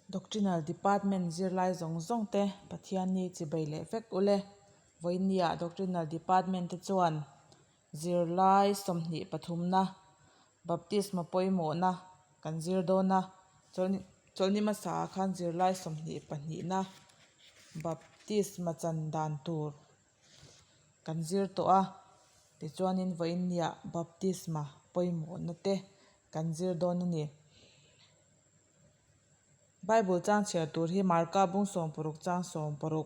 Doctrinal Department zirlai zawng zawng te Pathianni chibei leh vek ule. Vawinia Doctrinal Department te chuan zirlai 23na Baptisma pawimawhna kan zir dawn a, chawlhni hmasa ah khan zirlai 22na Baptisma chan dan tur kan zir tawh a, tichuanin vawinia Baptisma pawimawhna te kan zir dawn a ni. Bible chang chhiar tur hi Marka bung 16 chang 16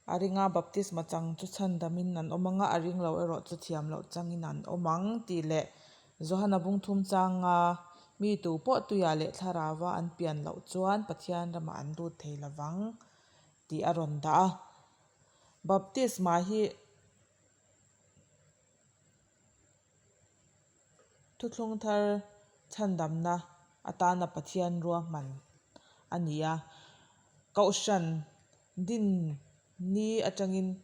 a ringa baptisma chang chu chhandamin an awm ang a, a ring lo erawh chu thiam loh changin an awm ang tih leh Johana bung thum changa mi tu pawh tuiah leh thlarauva an pian loh chuan Pathian ramah an lut thei lovang tih a rawn dah a. Baptisma hi Thuthlung thar chhandamna atana Pathian ruahman a ni a. Kohhran din ni atangin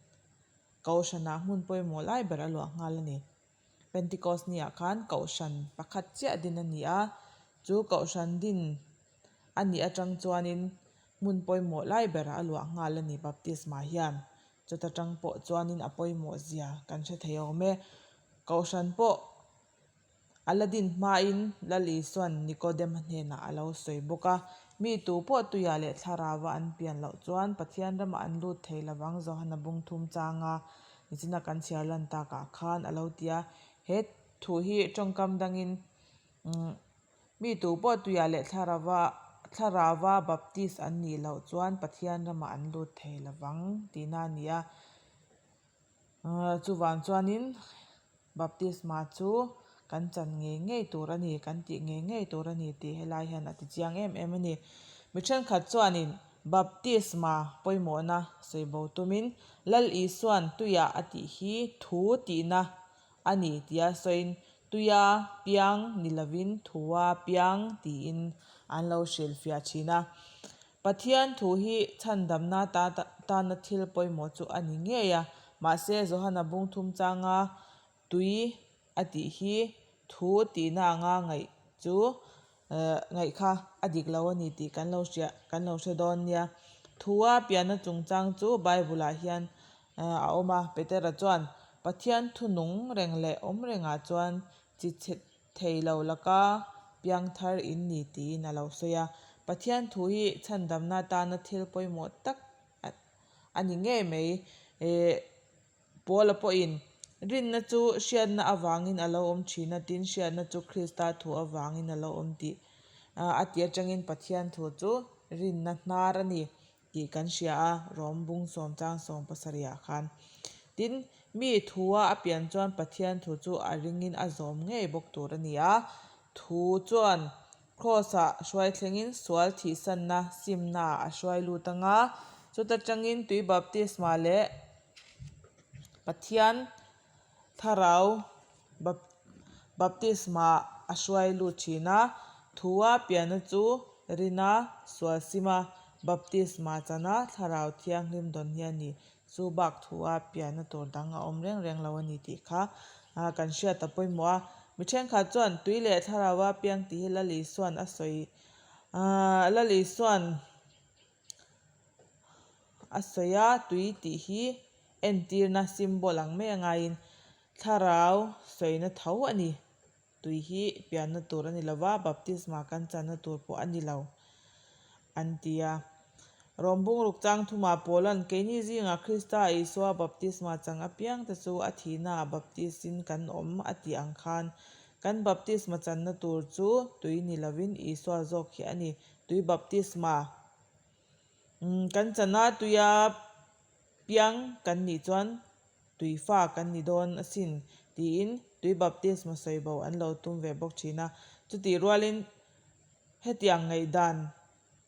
Kohhranah hmun pawimawh lai ber a luah nghal a ni. Pentecost niah khan Kohhran pakhat chiah din a ni a, chu Kohhran din a nih atang chuanin hmun pawimawh lai berah a luah nghal a ni Baptisma hian. Chuta tang pawh chuanin a pawimawh zia kan hre thei awm e. Kohhran pawh a la din hmain Lal Isua'n Nikodema hnenah a lo sawi bawk a, Mi tu pawh tuiah leh thlarauva an pian loh chuan Pathian ramah an lut thei lovang Johana bung thum changa nichina kan chhiar lan takah khan a lo ti a. He thu hi tawngkam dangin Mi tu pawh tuiah leh thlarauva thlarauva baptist an nih loh chuan Pathian ramah an lut thei lovang tihna a ni a. Chuvang chuanin baptisma chu kan chan ngei ngei tur a ni, kan tih ngei ngei tur a ni tih helai hian a ti chiang em em a ni. Mi thenkhat chuanin baptisma pawimawhna sawi bo tumin Lal Isua'n tuiah a tih hi thu tihna a ni tia sawiin tuia piang ni lovin thua piang tiin an lo hrilhfiah thin a. Pathian thu hi chhandamna tana thil pawimawh chu a ni ngei a, mahse Johana bung thum changa tui a tih hi thu tihna anga ngaih chu ngaih kha a dik lo a ni tih kan lo hria kan lo hre dawn nia. Thua pianna chungchang chu Bible ah hian a awm a, Petera chuan Pathian thu nung reng leh awm rengah chuan chi chhe thei lo laka piang thar in ni tiin a lo sawi a. Pathian thu hi chhandamna atana thil pawimawh tak a ni ngei mai. Paula pawhin, Rinna chu hriatna avangin a lo awm thin a, tin hriatna chu Krista thu avangin a lo awm tih a ti atangin Pathian thu chu rinna hnar a ni tih kan hria a, Rom bung sawm chang sawm pasarihah khan. Tin, mi thua a pian chuan Pathian thu chu a ringin a zawm ngei bawk tur a ni a, thu chuan Kraws-ah hruai thlengin sual thihsanna simnaah a hruai lut ang a, chuta tangin tui baptisma leh Pathian thlarau baptisma a hruai lut thin a. Thua pianna chu rina sual sima baptisma chana thlarau thianghlim dawn hi a ni. Chu bak thua pianna tur dang a awm reng reng lo a ni tih kha kan hriat a pawimawh a. Mi thenkhat chuan tui leh thlarau a piang tih hi Lal Isua'n a sawi Lal Isua'n a sawi a, tui tih hi entirna symbol ang mai a ngaiin thlarau sawina tho a ni. Tui hi pianna tur a ni lo va, baptisma kan channa tur pawh a ni lo, an ti a. Rom bungruk chang thumah Paula'n keini zingah Krista Isua baptisma chang apiangte chu a thihnaah baptisin kan awm a tih ang khan, kan baptisma channa tur chu tui ni lovin Isua zawk hi a ni. Tui baptisma kan chana tuia piang kan nih chuan tui fa kan ni dawn asin tiin tui baptisma sawi bo an lo tum ve bawk thin a. Chutih rualin hetiang ngaihdan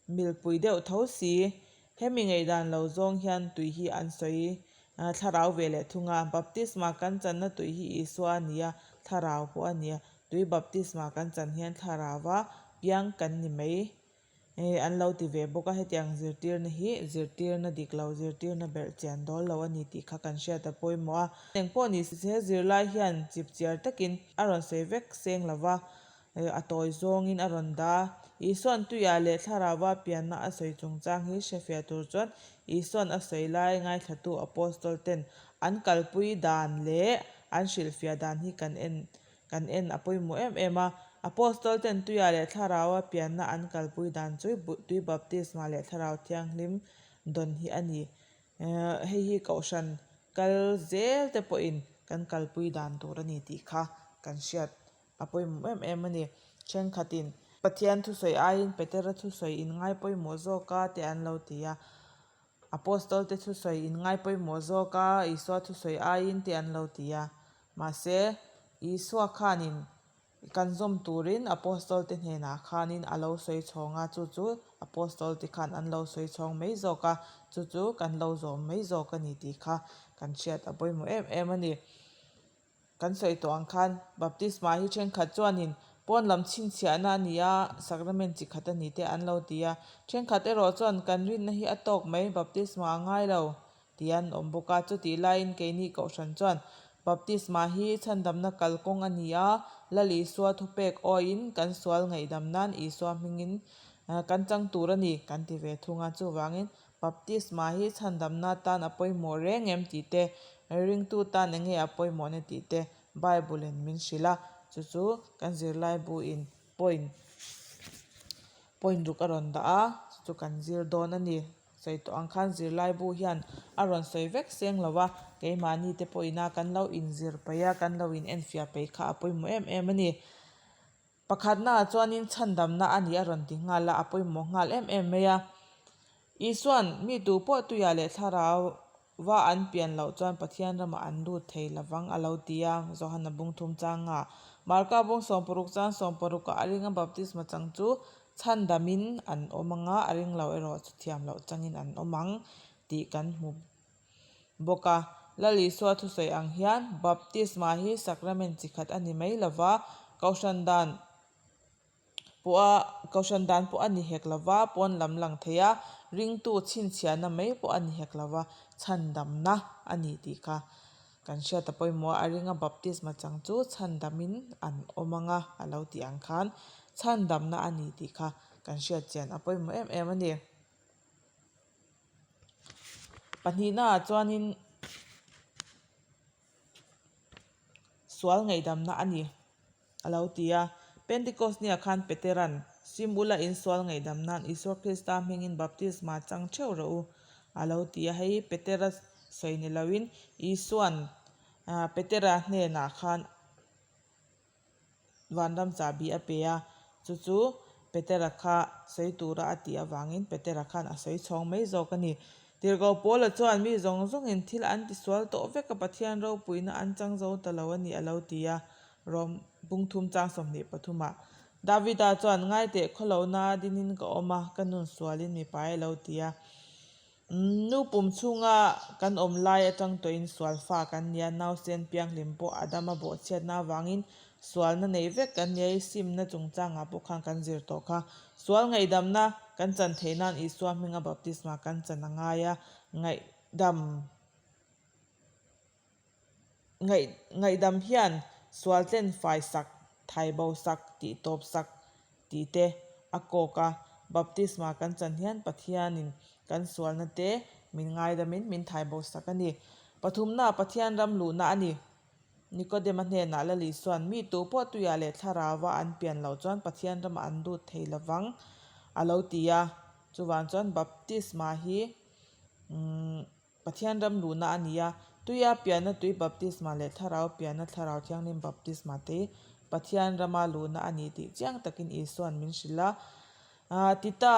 milpui deuh tho si, hemi ngaihdan lo zawng hian tui hi an sawi thlarau ve leh thung a. Baptisma kan channa tui hi Isua a ni a, thlarau pawh a ni a. Tui baptisma kan chan hian thlarauva piang kan ni mai. Hei an lo ti ve bawk a, hetiang zirtirna hi zirtirna dik lo, zirtirna berh chian dawl lo a ni tih kha kan hriat a pawimawh a. Engpawh ni se zirlai hian chipchiar takin a rawn sawi vek seng lo va, A tawi zawngin a rawn dah a. Isua'n tuiah leh thlarauva pianna a sawi chungchang hi hrefiah tur chuan Isua'n a sawi lai ngaithlatu Apostol ten an kalpui dan leh an hrilhfiah dan hi kan en kan en a pawimawh em em a. Apostol ten tuiah leh thlarauva pianna an kalpui dan chu tui baptisma leh thlarau thianghlim dawn hi a ni. Hei hi kohhran kal zel te pawhin kan kalpui dan tur a ni tih kha kan hriat A pawimawh em em a ni. Thenkhatin Pathian thusawi aiin Petera thusawi in ngai pawimawh zawk a te an lo ti a. Apostol te thusawi in ngai pawimawh zawk a, Isua thusawi aiin te an lo ti a. Mahse, Isua khanin kan zawm turin Apostol te hnenah khanin a lo sawi chhawng a, chu chu Apostol te khan an lo sawi chhawng mai zawk a, chu chu kan lo zawm mai zawk a ni tih kha kan hriat a pawimawh em em a ni. Kan sawi tawh ang khan baptisma hi thenkhat chuanin pawn lam chhinchhiahna a ni a, sacrament chi khat a ni te an lo ti a. Thenkhat erawh chuan kan rinna hi a tawk mai, baptisma a ngai lo tih an awm bawk a. Chutih laiin keini kohhran chuan baptisma hi chhandamna kalkawng a ni a, Lal Isua thupek awiin kan sual ngaihdam nan Isua hmingin kan chang tur a ni kan ti ve thung a. Chuvangin Baptisma hi chhandamna tan a pawimawh reng em tih te, ringtu tan eng nge a pawimawhna tih te Bible in min hrilh a, chu chu kan zirlaibu in point point ruk a rawn dah a, chu chu kan zir dawn a ni. Sawi tawh ang khan zirlaibu hian a rawn sawi vek seng lo a, keimahni te pawhin a kan lo inzir peih a, kan lo in enfiah peih kha a pawimawh em em a ni. Pakhatnaah chuanin chhandamna a nih a rawn ti nghal a, a pawimawh nghal em em mai a. Isua'n mi tu pawh tuiah leh thlarauva an pian loh chuan Pathian ramah an lut thei lovang a lo ti a, Johana bung thum changa Marka bung 16 chang 16 ah a ringa baptisma chang chu chhandamin an awm anga a ring lo erawh chu thiam loh changin an awm ang tih kan hmu bawk a. Lal Isua thusawi ang hian baptisma hi sacrament chi khat a ni mai lo va, kohhran dan pawh a kohhran dan pawh a ni hek lo va, pawn lam lang thei a, ringtu chhinchhiahna mai pawh a ni hek lo va, chhandamna a ni tih kha kan hriat a pawimawh a, a ringa baptisma chang chu chhandamin an awm ang a, a lo tih ang khan chhandamna a ni tih kha kan hriat chian a pawimawh em em a ni. Pahnihnaah chuanin sual ngaihdamna a ni a lo ti a. Pentecost nia khan Petera'n Sim ula in sual ngaihdam nan Isua Krista hmingin baptisma chang theuh rawh u a lo ti a. Hei Petera sawi ni loin Isua'n Petera hnenah khan Vanram chahbi a pe a, chu chu Petera kha sawi tura a tih avangin Petera khan a sawi chhawng mai zawk a ni. Tirhkoh Paula chuan mi zawng zawngin thil an tisual tawh vek a, Pathian ropuina an chang zo ta lo a ni a lo ti a, Rom bungthum chang 23 ah. Davida chuan ngaiteh khawlohna dinin ka awm a, ka nun sualin mipa e lo ti a. Nu pum chhunga kan awm lai atang tawhin sual fa kan nia, nausen pianghlim pawh Adama bawhchhiatna avangin sualna nei vek kan nia i simna chungchangah pawh khan kan zir tawh kha. Sual ngaihdamna kan chan theih nan Isua hminga baptisma kan chan a ngai a, ngaihdam Ngaih ngaihdam hian sual tlen fai sak, thai bo sak, tih tawp sak tih te a kawk a. Baptisma kan chan hian Pathianin kan sualna te min ngaidamin min thai bo sak a ni. Pathumna Pathian ram luhna a ni. Nikodema hnenah Lal Isua'n mi tu pawh tuiah leh thlarauva an pian loh chuan Pathian ramah an lut thei lovang a lo ti a. Chuvang chuan baptisma hi umm. Pathian ram luhna a ni a, tuia pianna tui baptisma leh thlarau pianna thlarau thianghlim baptisma te hi Pathian rama luhna a ni tih chiang takin Isua'n min hrilh a. Tita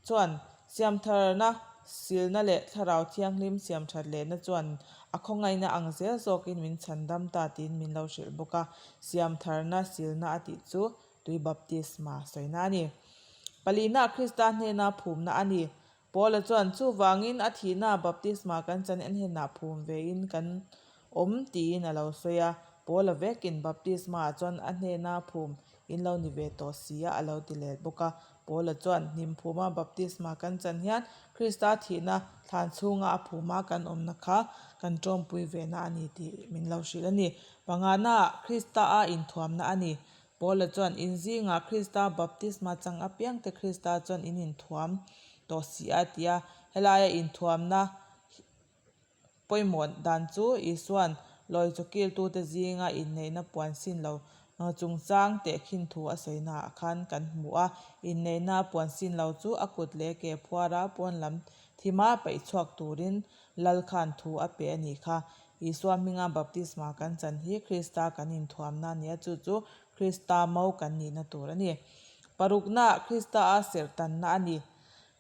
chuan siamtharna, silna leh thlarau thianghlim siamthat lehna chuan a khawngaihna ang zel zawkin min chhandam ta tiin min lo hrilh bawk a. Siamtharna, silna a tih chu tui baptisma sawina a ni. Palina Krista hnena phumna a ni. Paula chuan, Chuvangin a thihna baptisma kan chan en henah phum vein kan awm tiin a lo sawi a. Paula vekin baptisma-ah chuan a hnena phum in lo ni ve tawh si a, a lo ti let bawk a. Paula chuan, Hnim phuma baptisma kan chan hian Krista thihna thlan chhunga a phuma kan awmna kha kan tawmpui vena a ni tih min lo hrilh a ni. Pangana, Krista-a inthuamna a ni. Paula chuan, In zingah Krista baptisma chang apiangte Krista chuan in inthuam tawh si a, ti a. Helaia inthuamna pawimawh dan chu Isua'n lawi chawkiltute zinga inneihna puan sin lo chungchang tehkhin thu a sawinaah khan kan hmu a. Inneihna puan sin lo chu a kut leh ke phuara pawn lam thima paih chhuak turin Lal khan thu a pe a nih kha. Isua hminga baptisma kan chan hi Krista kan inthuamna a ni a, chu chu Krista mo kan nihna tur a ni. Parukna, Krista a serhtanna a ni.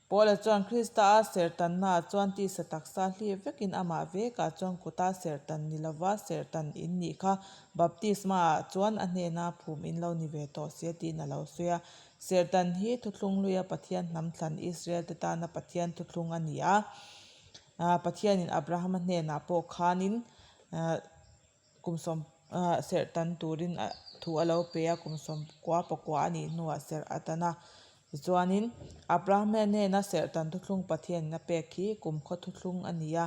Paula chuan Krista a serhtannaah chuan tisa taksa hlip vekin amah vekah chuan kuta serhtan ni lova serhtan in nih kha baptisma-ah chuan a hnena phum in lo ni ve tawh si a tiin a lo sawi a. Serhtan hi thuthlung hluia Pathian hnam thlan Israel-te tana Pathian thuthlung a ni a. Pathianin Abrahama hnenah pawh khanin kum sawm serh tan turin thu a lo pe a, kum 90 pakua a nih hnuah serh a tan a. Tichuanin Abrahama hnena serh tan thuthlung Pathianin a pek hi kumkhaw thuthlung a ni a,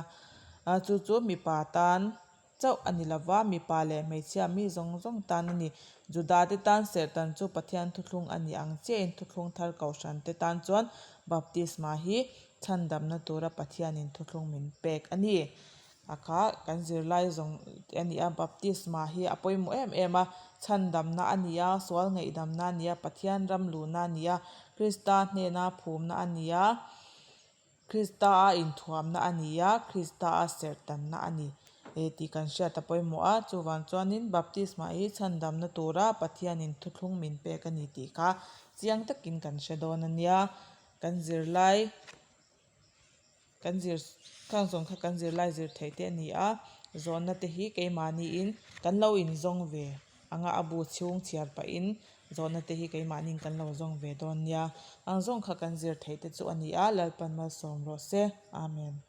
chu chu mipa tan chauh a ni lova, mipa leh hmeichhia mi zawng zawng tan a ni. Judate tan serhtan chu Pathian thuthlung a ni ang chiahin thuthlung thar kohhrante tan chuan baptisma hi chhandamna tura Pathianin thuthlung min pek a ni. A kha kan zirlai zawng a ni a, baptisma hi a pawimawh em em a, chhandamna a ni a, sual ngaihdamna a ni a, Pathian ram luhna a ni a, Krista hnena phumna a ni a, Krista a inthuamna a ni a, Krista a serhtanna a ni e tih kan hriat a pawimawh a, chuvang chuanin baptisma hi chhandamna tura Pathianin thuthlung min pek a ni tih kha chiang takin kan hre dawn a nia. Kan zirlai kan zir khang zawng kha kan zirlai zir theih te a ni a, zawhna te hi keimahniin kan lo inzawng ve. Anga a bu chhung chhiar pahin zawhna te hi keimahniin kan lo zawng ve dawn nia. Ang zawng kha kan zir theih te chu a ni a, Lalpan malsawm rawh se. Amen.